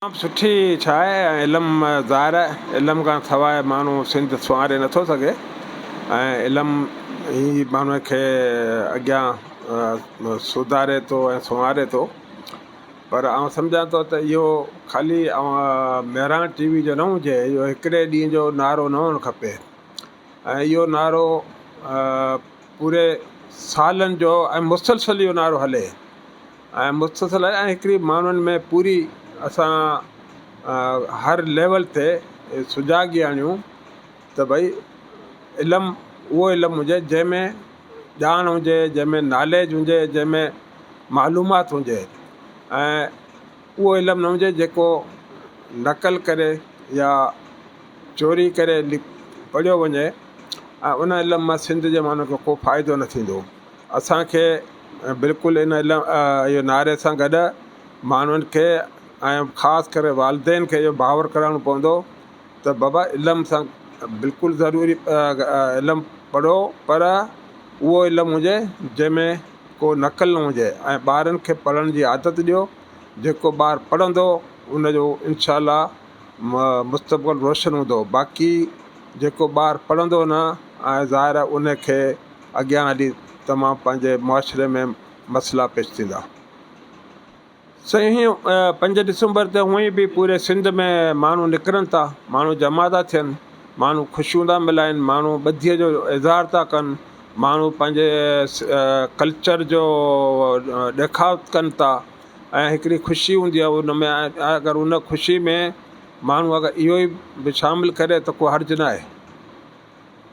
تمام سٺي ڇا آهي ۽ علم ظاهر آهي علم کان سواء ماڻهو سنڌ سنواري نٿو سگهي ۽ علم ئي ماڻهو کي اڳيان سڌاري ٿو ۽ سنواري ٿو پر آئون سمجهان ٿو ته اهو خالي مهراڻ ٽي وي جو نه هجي اهو هڪڙي ڏينهن جو نعرو نه هئڻ کپي ۽ اهو نعرو پوري سالن جو ۽ مسلسل اهو نعرو هلي ۽ مسلسل آهي ۽ هڪڙي ماڻهن ۾ پوري اسان هر ليول تي سجاڳي آڻيون ته ڀئي علم اهو علم هجي جنهن ۾ ڄاڻ هجي جنهن ۾ ناليج هجي جنهن ۾ معلومات هجي ۽ اهو علم نه هجي جيڪو نقل ڪري يا چوري ڪري پڙهيو وڃي ۽ ان علم مان سنڌ جي ماڻهن کي ڪو فائدو نه ٿيندو. اسان کي بلڪل ان اهو نعري سان گڏ ماڻهن کي ۽ خاص ڪري والدين کي اهو باور ڪرائڻو پوندو ته بابا علم سان بلڪل ضروري علم پڙهو پر اهو علم هجي جنهن ۾ ڪو نقل نه هجي ۽ ٻارن کي پڙهڻ جي عادت ڏيو جيڪو ٻار پڙهندو ان جو انشاء الله مستقبل روشن هوندو باقي جيڪو ٻار پڙهندو نه ۽ ظاهر آهي ان کي اڳيان هلي تمام پنهنجي معاشري ۾ مسئلا پيش ٿيندا. سائين پنج ڊسمبر تي هونئن به پوري سنڌ ۾ ماڻهو نڪرن ٿا ماڻهو جمع ٿا ٿين ماڻهو خوشيون ٿا ملهائن ماڻهو ٻڌيء جو اظهار ٿا ڪن ماڻهو پنهنجي ڪلچر جو ڏيکاء ڪن ٿا ۽ هڪڙي خوشي هوندي آهي ان ۾ اگر ان خوشي ۾ ماڻهو اگر اهو ئي به شامل ڪري ته ڪو حرج نه آهي.